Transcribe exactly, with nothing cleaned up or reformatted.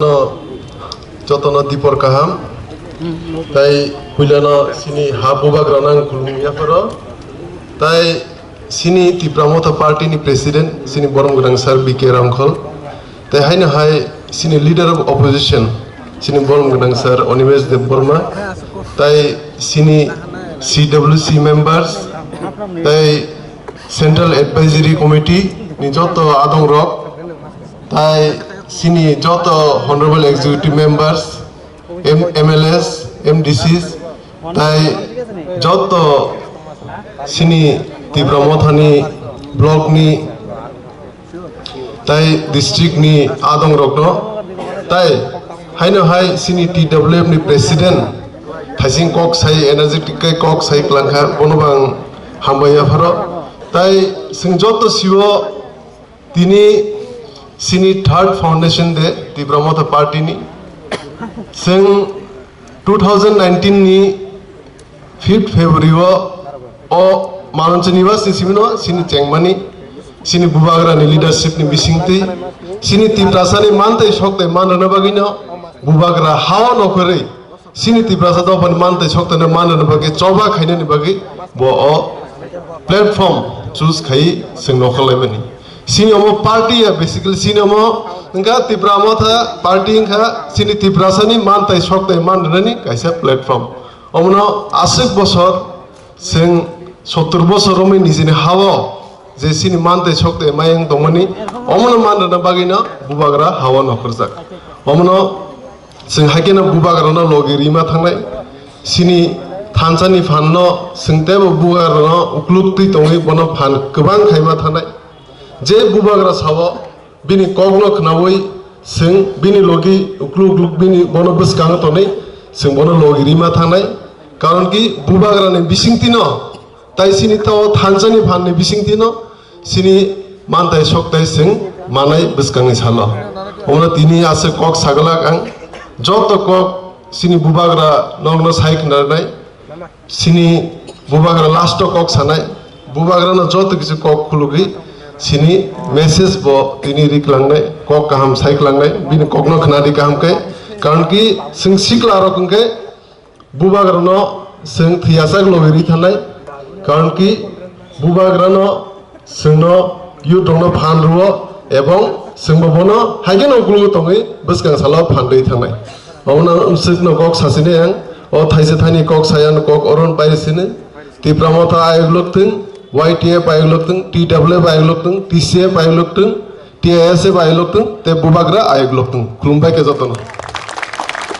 No, jotono dipor kaham. Tai puilano sini ha bubagrano ang khulumung yapharo. Tai sini Tipra Motha Party ni President, sini borom gwnang sir B K Ramkhol. Tai haino hai sini Leader of Opposition, sini borom gwnang sir Animesh Debbarma. Tai sini C W C members, tai Central Advisory Committee ni joto adong rok, tai sini joto Honorable Executive Members, M-, M L As, M D Cs, tai joto sini Tipra Mothani block ni tai district ni adong rokno, tai haino hai sini T W F ni President thaising kok sai, energetic khe kok sai klangkha, bono bang hambai yapharo. Tai sing joto siwo tini sini third foundation day Tipra Motha Party ni. Sing two thousand nineteen ni fifth February o, o Malonchani ba sini simino sini chengmani, sini bubagra ni leadership ni bisingtwi, sini Tiprasa ni mantai soktai manrwna bagwino bubagra hao nokhorwi, sini Tiprasa dophani mantai soktai no manrwna bagwi choba khainani bagwi bo o platform choose khai sing nokhorlaimani. Sini omo party ya, basically sini omo wngkha Tipra Motha Party wngkha sini Tiprasa ni mantai soktai manrwnani kaisa platform. Omono aswk bosor, chwng sottor bosor romwi nijini hao je chini mantai soktai mayang tongmani, omono manrwna bagwino bubagra hao nokhorjak. Omono chwng haikhe no bubagrano logi rima thangnai, chini thansa ni phan no chwng teibo bubagrano ukluk twi tongwi bono phan kwbang khaima thangnai. Je bubagra sao, bini kokno khnaui chwng bini logi ukluk ukluk bini bono bwskango tonwi chwng bono logi rima thangnai. Karon ki bubagrani bisingtwino, tai chini tao thansani phanni bisingtwino chini mantai soktai chwng manai bwskangni salo. Omono tini aswk kok saglak ang, joto kok chini bubagra nokno sai khnarnai. Sini bubagra last o kok sanai, bubagrano joto kisi kok khulugwi sini message bo tini riklangnai, kok kaham saiklangnai, bini kokno khnadi kaham khe, karon ki chwng sikla rok hwnkhe bubagrano chwng thwiyasak logi ri thanai, karon ki bubagrano chwngno youth rokno phan rwo, ebong chwngbo bono haikhe no uklogo tongwi bwskang salo phan rwi thangnai. Omono ang chwkno kok sachini ang, o thaisa thani kok saya no kok oron pai sini, Tipra Motha ayok lok thung, Y T F ayok lok thung, T W F ayok lok thung, T C F ayok lok thung, T I S F ayok lok thung, te bubagra ayok lok thung. Khulumbai khe jotono.